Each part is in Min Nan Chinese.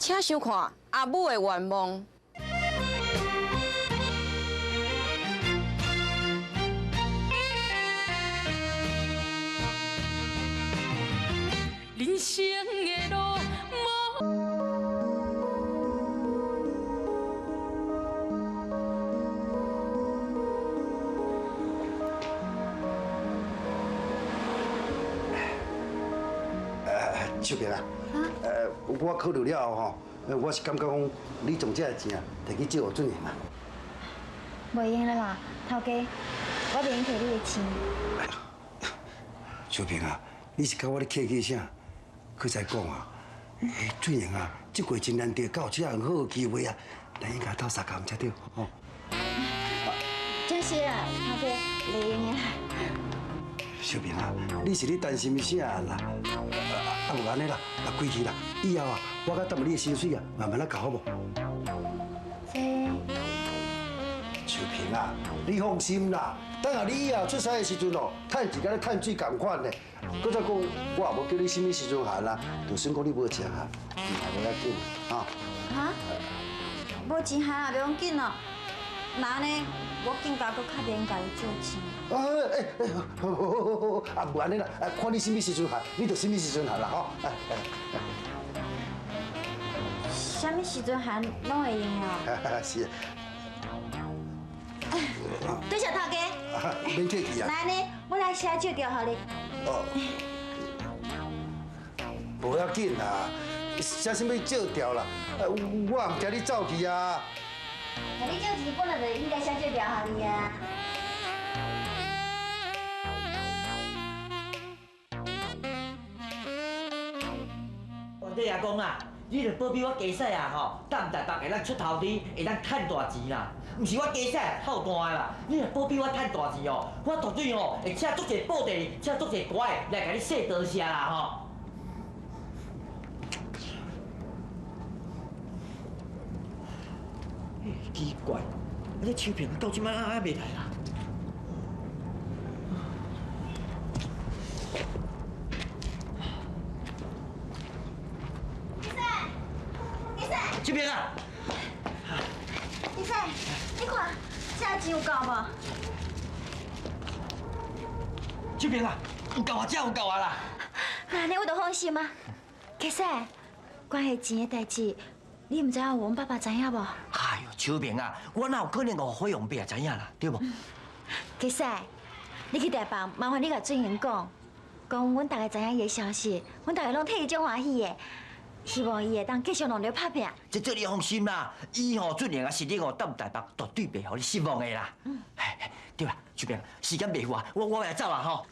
請收看《阿母的願望》。人生的路，秋萍啊，我考慮了後吼，我是感覺講你將這个錢啊，提去借予俊賢啊。袂用啦啦，頭家，我袂用提你的錢。秋萍啊，你是佮我咧客氣啥？閣再講啊，俊賢啊，這回真難得，閣有這樣好的機會啊，咱應該鬥相共才對，吼。真是啊，頭家，袂用的。小平啊，你是咧擔心啥啦？啊，無按呢啦，啊，歸去啦，以後啊，我佮擔你的薪水啊，慢慢仔交好無？這秋萍啊，你放心啦，等下你以後出師的時陣哦，趁錢佮咧趁水仝款的。閣再講，我也無叫你啥物時陣還啦，就算講你無錢啊，嘛無要緊，哈。哈？無錢還也袂要緊咯。那按呢，我更加閣較袂用共伊借錢。啊，哎哎，好好好好，啊，無按呢啦，啊，看你啥物時陣還，你就啥物時陣還啦，吼。哎哎。啥物時陣還攏會用哦。是。多謝頭家。免客氣啊。那按呢，我來寫借條予你。哦。無要緊啦，寫啥物借條啦？我也毋驚你走去啊。那你借錢本來就應該寫借條予你啊。我底阿公啊，你著保庇我家婿啊吼，踮台北會當出頭天，會當趁大錢啦。毋是我家婿好大啦，你若保庇我趁大錢哦，我絕對吼會請足濟布袋，請足濟歌的來共你說多謝啦吼。奇怪，啊這秋萍到這擺還袂來啦？醫生，醫生，秋萍啊！醫生，你看這錢有夠無？秋萍啊，有夠啊，這有夠啊啦！那按呢我就放心啊。其實，關係錢的代誌，你毋知影阮爸爸知影無？哎喲，秋萍啊，我哪有可能予火用爸知影啦，對無？其實，你去台北，麻煩你共俊賢講，講阮逐家知影伊的消息，阮逐家攏替伊足歡喜的，希望伊會當繼續努力拍拼。這這你放心啦，伊吼俊賢啊實力吼踮台北絕對袂予你失望的啦。嗯，對啦，秋萍，時間袂赴啊，我來走啊吼。啊，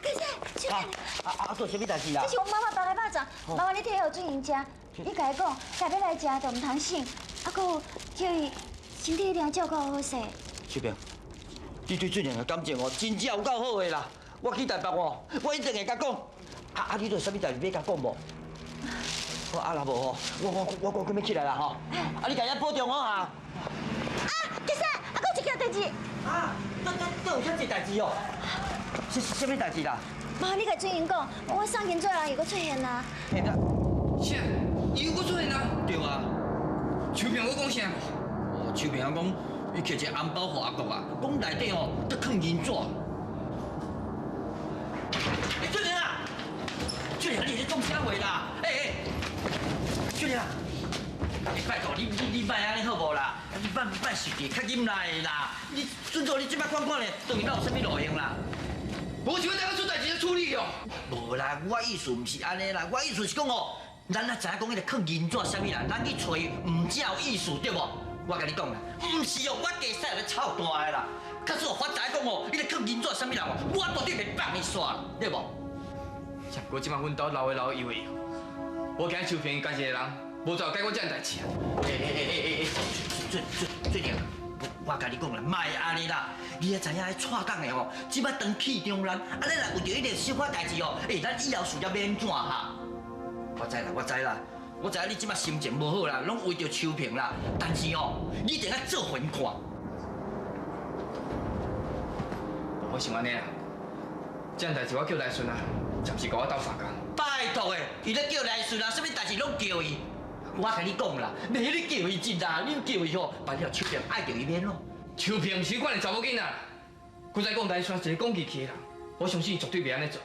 其實，秋萍，啊，做啥物代誌啦？這是阮媽媽包的肉粽，麻煩你提予俊賢食。你共伊講，若欲來食就毋通省，啊，閣有叫伊身體一定要照顧好勢。秋萍，你對俊賢的感情哦，真正有夠好的啦。我去台北哦，我一定會共講。啊，你有啥物代誌欲共講無？我啊，若無吼，我閣欲起來啦吼。啊，你共伊保重好哈。啊，其實，啊，閣有一件代誌。啊，閣有遐濟代誌哦？是啥物代誌啦？麻煩你共俊賢講，我送金做人又閣出現啦。啥？伊又閣出現啊？對啊。秋萍，我講啥？哦，秋萍講，伊摕一個紅包予阿國啊，講內底吼閣囥銀紙。欸，俊賢啊，俊賢，你咧講啥話啦？欸欸，俊賢啊，欸，拜託你莫按呢好無啦？你莫受氣，較忍耐啦。你準做你這擺看看咧，當然哪有啥物路用啦？無想欲等我出代誌才處理哦。無啦，我意思毋是按呢啦，我意思是講哦，咱若知影講彼個囥銀紙啥物啦，咱去揣伊毋才有意思對無？我共你講啦，毋是哦，我家婿咧臭大的啦。假使我知影講哦，彼個囥銀紙啥物人哦，我絕對袂放伊煞，對無？不過這擺阮兜老的老，幼的幼，我驚秋萍家己一個人，無做解決這項代誌啊。欸欸欸欸欸，俊俊賢，我共你講啦，莫按呢啦，你也知影彼蔡港的吼，這擺當戲中人，啊，咱若為著彼个小可代誌哦，欸，咱以後事業欲按怎哈？我知啦，我知啦，我知影你這擺心情無好啦，攏為著秋萍啦，但是哦，你一定愛做予𪜶看。我想按呢啦，這項代誌我叫來順啊，暫時共我鬥相共。拜託的，伊咧叫來順啊，啥物代誌攏叫伊。我共你讲啦，袂你叫伊真啦，你叫伊吼，办了秋萍爱著伊免咯。秋萍毋是彼款的查某囡仔，阁再讲来顺一个讲义气的人，我相信伊绝对袂按呢做。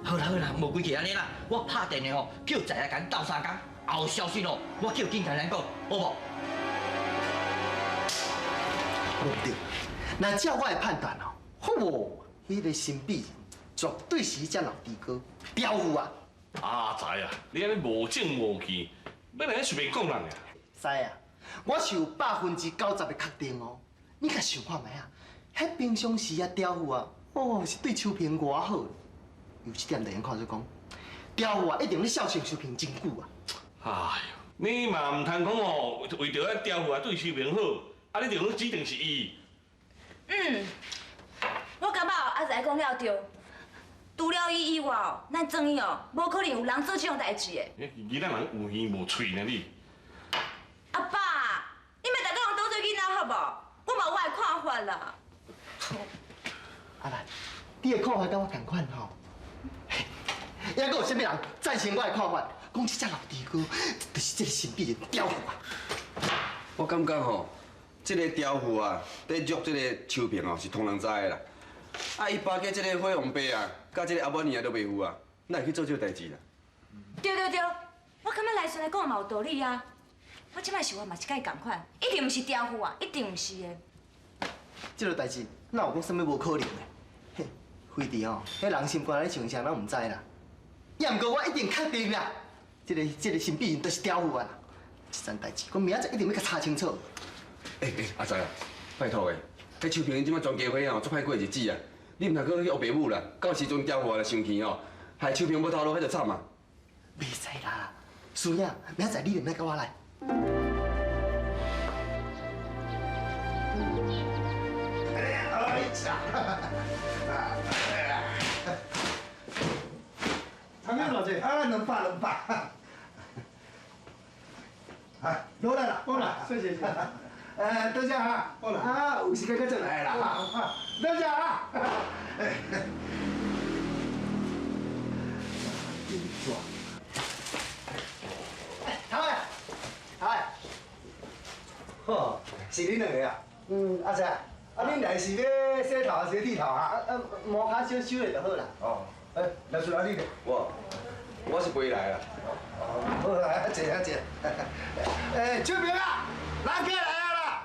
好啦好啦，无规矩按呢啦，我拍电话吼，叫在啊共斗相共，后消息哦，我叫警察来讲，好无？无对，若照我的判断哦，好无，彼个神秘人绝对是彼只老猪哥刁妇啊！阿财啊，你按呢无证无据，欲来随便讲人啊？知啊，我是有90%的确定哦。你共想看觅啊？彼平常时啊，刁妇啊，哦，是对秋萍偌好。由这点就会看出讲，刁妇啊，一定咧孝顺秋萍真久啊。哎哟，你嘛毋通讲哦，为著彼刁妇啊对秋萍好，啊你就讲指定是伊。嗯，我感觉阿财讲了对，除了伊以外哦，咱庄伊哦，无可能有人做这种代志的。囡仔人有耳无喙呢你。阿爸，你莫逐工拢当做囡仔好无？我嘛有我的看法啦。阿兰，你的看法佮我仝款吼。犹阁有啥物人赞成我的看法？讲这只老猪哥就是这个神秘人刁妇啊！我感觉吼，这个刁妇啊，伫约这个秋萍哦，是通人知的啦。啊，伊爸佮这个火王伯啊，佮这个阿满姨啊都袂赴啊，哪会去做这个代志啦？对对对，我感觉来顺来讲嘛有道理啊。我这摆想法嘛是佮伊仝款，一定毋是刁妇啊，一定毋是的。这个代志哪有讲啥物无可能的？嘿，非伫吼，彼人心肝咧想啥，咱毋知啦。也毋过我一定确定啦，这个神秘人就是刁妇啊啦。这件代志，我明仔载一定欲共查清楚。欸欸，阿财啊，拜托的，彼秋萍这摆全家伙吼，足歹过日子啊！你毋通阁去乌白母啦，到时阵刁妇若生气吼，害秋萍无头路，彼就惨啊！袂使啦，输赢，明仔载你就莫佮我来。哎呀！长面偌济？啊，200，200。啊，落来啦，好啦，谢谢。多谢哈。好啦。啊，有时间再来啦。哈，多谢啊。头仔，头仔。好，是恁两个啊？嗯，阿财，啊，恁来是咧洗头还是剃头啊？啊，毛骹小修下就好啦。哦，哎，老师啊，你咧？我是飞来啦。哦，好啊，坐啊坐。哎，秋萍啊，人客来啊啦！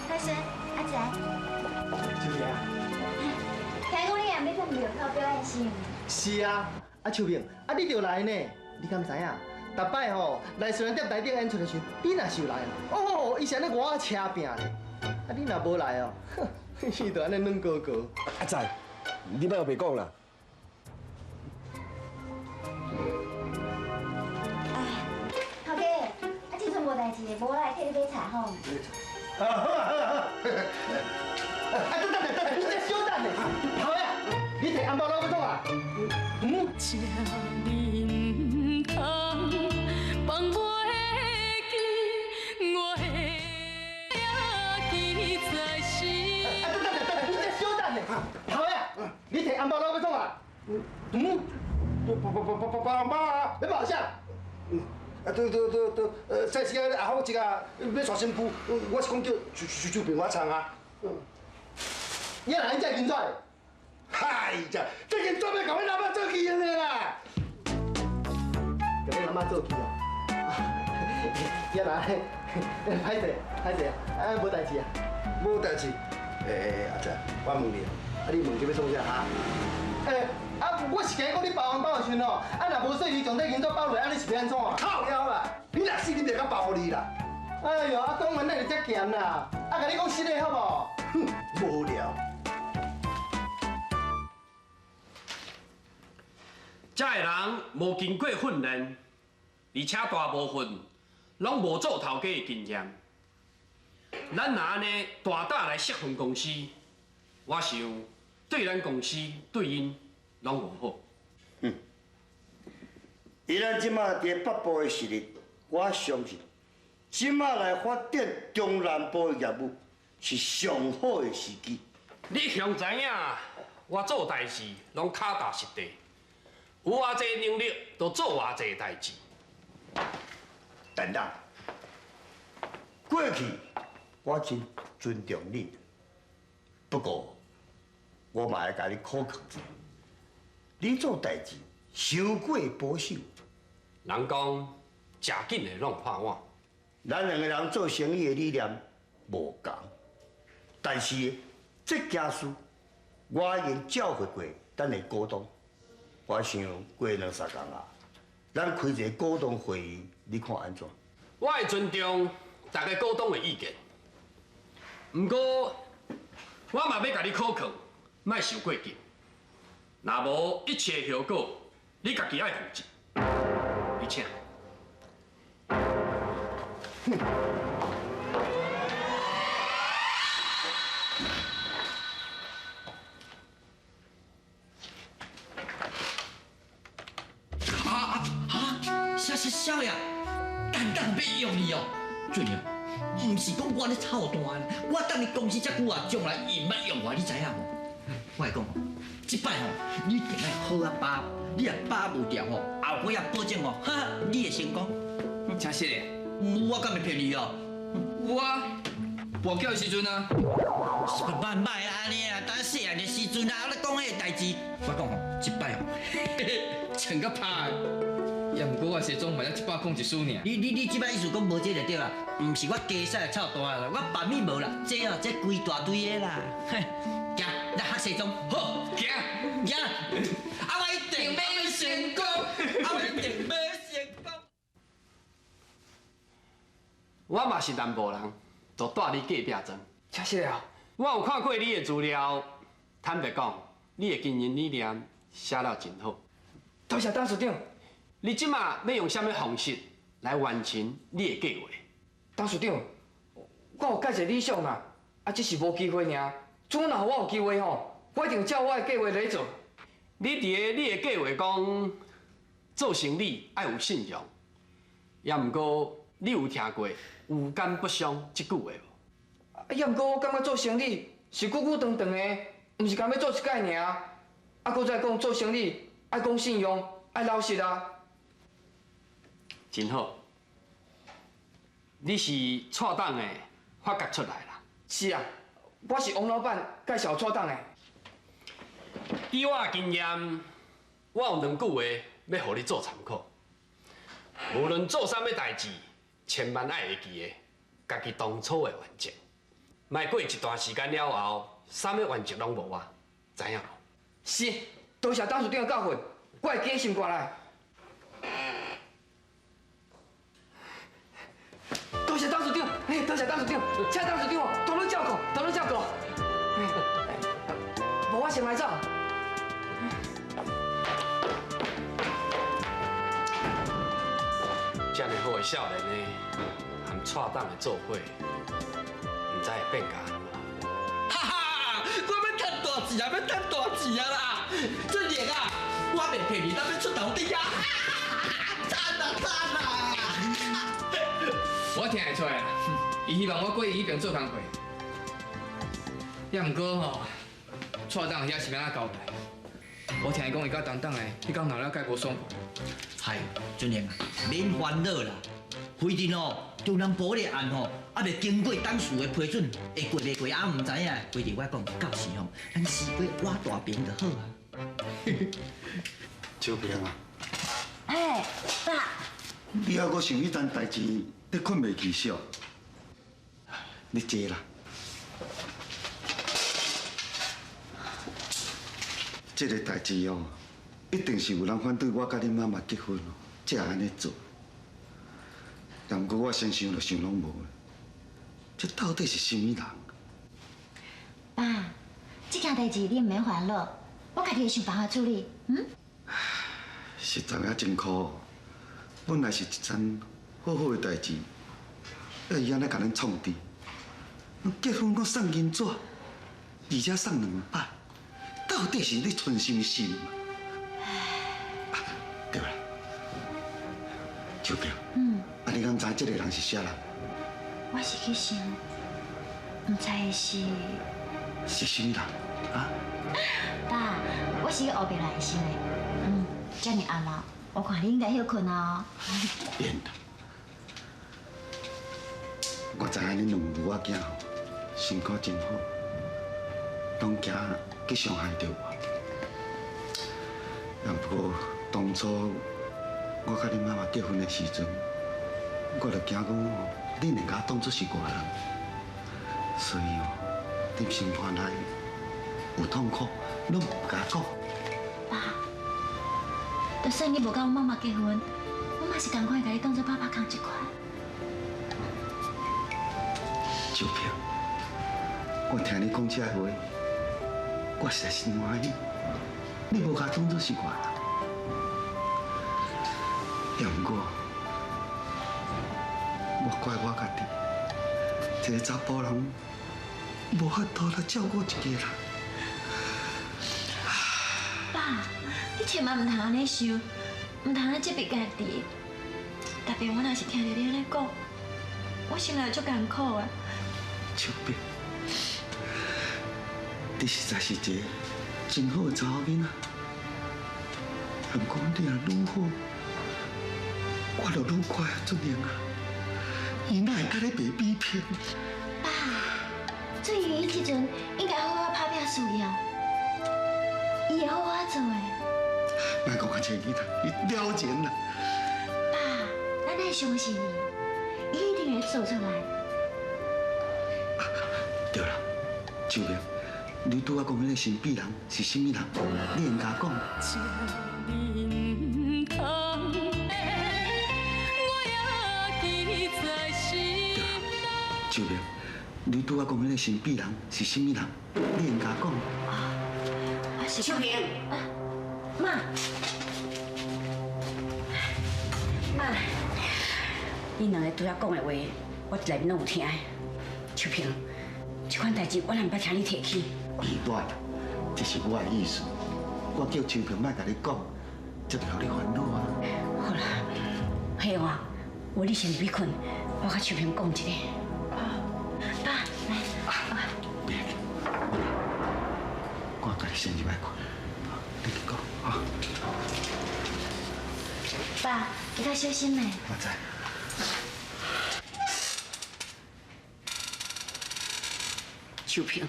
大生，阿财。秋萍啊。听讲你也欲去庙口表演是毋？是啊，啊秋萍，啊你著来呢？你敢知影？逐摆吼来顺踮台顶演出的时，你若是有来哦，伊是按呢倚车拚咧。啊你若无来哦，伊就按呢软膏膏。阿财，你莫乌白讲啦。头家，啊这阵无代志，无我来替你买菜吼。好啊好啊好。啊等等等等，你这小等咧，头仔，你提红包攞欲创啊？嗯。放袂记，我的记在心。啊等等等等，你这小等咧，头仔，你提红包攞欲创啊？嗯。包包包包包红包啊！欲包啥？嗯，啊对对对对，菜市仔阿福一个欲娶新妇，我是讲叫秋秋萍我创啊。嗯。你哪来这银纸？嗨呀，这银纸欲共阮阿妈做去的啦。共你阿妈做去哦。也来，歹势歹势啊，无代志啊。无代志。欸，阿仔，我问你，啊你问这欲创啥哈？欸，啊，我是惊讲你包红包的时阵吼，啊若无细腻将这银纸包落，啊你是欲按怎啊？靠腰啦！你若死，你袂敢包予你啦。哎哟，啊讲话哪会遮咸啦？啊，共你讲实的好无？哼，无聊。这个人无经过训练，而且大部分拢无做头家的经验。咱若按呢大胆来设分公司，我想对咱公司对𪜶拢无好。嗯，以咱这马伫北部的实力，我相信這馬來發展中南部的業務是上好的時機。你向知影，我做代志攏腳踏實地，有偌濟能力就做偌濟代志。等等，過去我真尊重你，不過我嘛愛共你考考者，你做代志傷過保守。人講食緊會弄破碗，咱兩個人做生意的理念無仝，但是這件事我已經照會過咱的股東，我想過兩三工啊，咱開一個股東會議，你看按怎？我會尊重大家股東的意見，毋過我嘛欲共你考考，莫傷過緊。若無一切後果，你家己愛負責。你請。啊啊！啥啥啥呀？简单欲用你哦，俊良，毋是講我咧操蛋，我踮你公司遮久啊，從來伊毋捌用我，你知影無？我會講，這擺吼，你一定愛好啊把，你若把無牢吼，後尾啊保證吼，哈，你會成功。真實的？我敢會騙你哦？有啊，跋筊的時陣啊。莫莫按呢啊，等細漢的時陣啊，我咧講彼个代誌，我講吼，這擺吼，穿甲拍。也毋過我西裝嘛才101絲爾。你這擺意思講無這就對啦，毋是我加使臭大啦，我別物無啦，這哦這規大堆的啦。行，來學西裝，好，行行，啊我一定欲成功，啊我一定欲成功。我嘛是南部人，就蹛你隔壁庄。真實的啊！我有看過你的資料，坦白講，你的經營理念寫了真好。多謝董事長。你這馬欲用啥物方式來完成你的計劃？董事長，我有蓋一個理想啦，啊，只是無機會爾。主若予我有機會吼，我一定照我的計劃來做。你佇个你的計劃講，做生意愛有信用，也毋過你有聽過“有奸不商”這句話無？啊，也毋過我感覺做生意是久久長長的，毋是干欲做一擺爾。啊，閣再講做生意愛講信用，愛老實啊。真好，你是蔡董的發覺出來啦。是啊，我是王老闆介紹蔡董的。以我的經驗，我有兩句話欲予你做參考。無論做啥物代誌，千萬愛會記得家己當初的原則。莫過一段時間了後，啥物原則攏無啊，知影無？是，多謝董事長的教訓，我會記心肝內。多謝董事長，哎，多謝董事長，請董事長多多照顧，多多照顧。無我先來走。這麼好的少年呢，和蔡董的做伙，毋知會變甲按怎。哈哈，我欲趁大錢啊，欲趁大錢啊啦！俊賢啊，我袂騙你，咱欲出頭天啊！讚啊讚啊！我聽會出來啦，伊希望我過伊彼邊做工課，也毋過吼，蔡董遐是欲按怎交代？我聽伊講，伊佮董董的，彼工鬧了蓋無爽快。係，俊賢啊，免煩惱啦，反正哦，中南部彼个案吼，猶未經過董事的批准，會過袂過也毋知影。規定我講，到時吼，咱死過挖大餅就好啊。秋萍啊，哎，爸，你猶閣想彼單代誌，你睏袂去少？你坐啦。這個代誌哦，一定是有人反對我佮你媽媽結婚哦，才會按呢做。但毋過我先想就想攏無，這到底是啥物人？爸，這件代誌你毋免煩惱，我家己會想辦法處理。嗯？實在也真可，本來是一樁好好的代誌，伊按呢共咱創治，結婚閣送銀紙，而且送兩擺，到底是咧存啥物心啊？對啦，秋萍，啊，你敢知這個人是啥人？我是去想，毋知是是啥物人啊？爸，我是去乌白来想的。嗯，遮尔暗啊，我看你应该歇睏啊。免啦，我知影恁两母仔囝吼，身躯真好，拢惊去伤害著我。也毋过当初我佮恁妈妈结婚的时阵，我就惊讲吼，恁会共我当作是外人，所以哦，踮心肝内有痛苦，拢毋敢讲。爸，就算你无佮阮妈妈结婚，我嘛是仝款会共你当作爸爸仝一款。秋萍，我听你讲这话，我实在真欢喜。你无共我当作是外人，也毋过，我怪我家己，一个查埔人无法度来照顾一家人。爸，你千万毋通按呢想，毋通按呢责备家己。特别我若是听著你按呢讲，我心内足艰苦的。秋萍，你实在是一个真好的查某囡仔，毋过你若愈好，我就愈怪俊英啊，伊哪会佮你白比拼？爸，俊英伊这阵应该好好拍拼事业，伊会好好做的。莫讲较济囡仔，伊了钱啦。爸，咱爱相信伊，伊一定会做出来。对啦，秋萍，你拄仔讲彼个神秘人是啥物人？你会共我讲？秋萍，你拄仔讲彼个神秘人是啥物人？你会共我讲？秋萍，妈，妈，你两个拄仔讲的话，我内面拢有听。秋萍，这款代志我也毋捌听你提起。别怪，这是我的意思。我叫秋萍莫共你讲，才袂予你烦恼啊。好啦，彼话，有你先入去睏，我佮秋萍讲一下。爸，来。别，我家己先入来睏，你去讲啊。爸，你较小心的。我知。秋萍，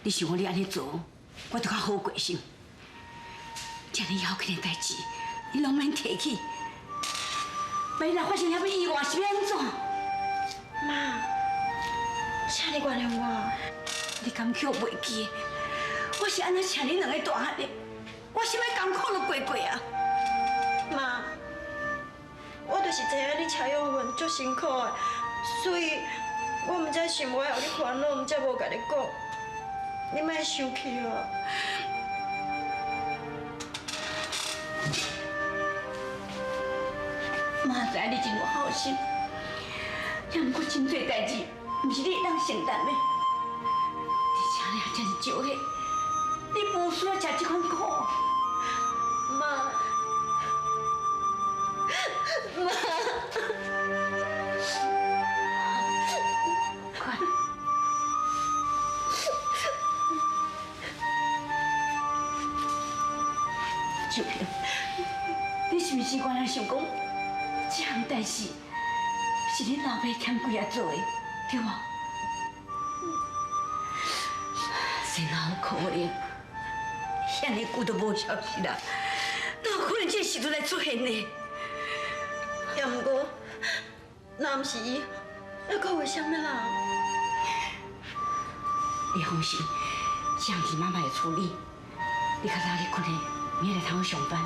你想讲你按呢做，我就较好过心。这呢要紧的代志，你拢免提起。万一若发生啥物意外，是欲按怎？妈，请你原谅我。你敢叫袂记？我是按怎请恁两个大汉的？我啥物艰苦都过过啊！妈，我就是知影你车永文足辛苦的，所以我毋才想无爱予你烦恼，毋才无共你讲。你莫生气哦。妈知你真有孝心，也毋过真济代志，毋是你会当承担的。而且你也这尔少岁，你无需要吃这款苦。妈，妈，快！秋萍，你是毋是原来想讲，这项代志是恁老爸欠鬼仔做的，对无？是哪有可能？遐尔久都无消息啦，哪有可能这个时阵来出现呢？也毋过，若毋是伊，还阁有啥物人？你放心，这项事妈妈会处理。你较早去睏的，明仔日通去上班。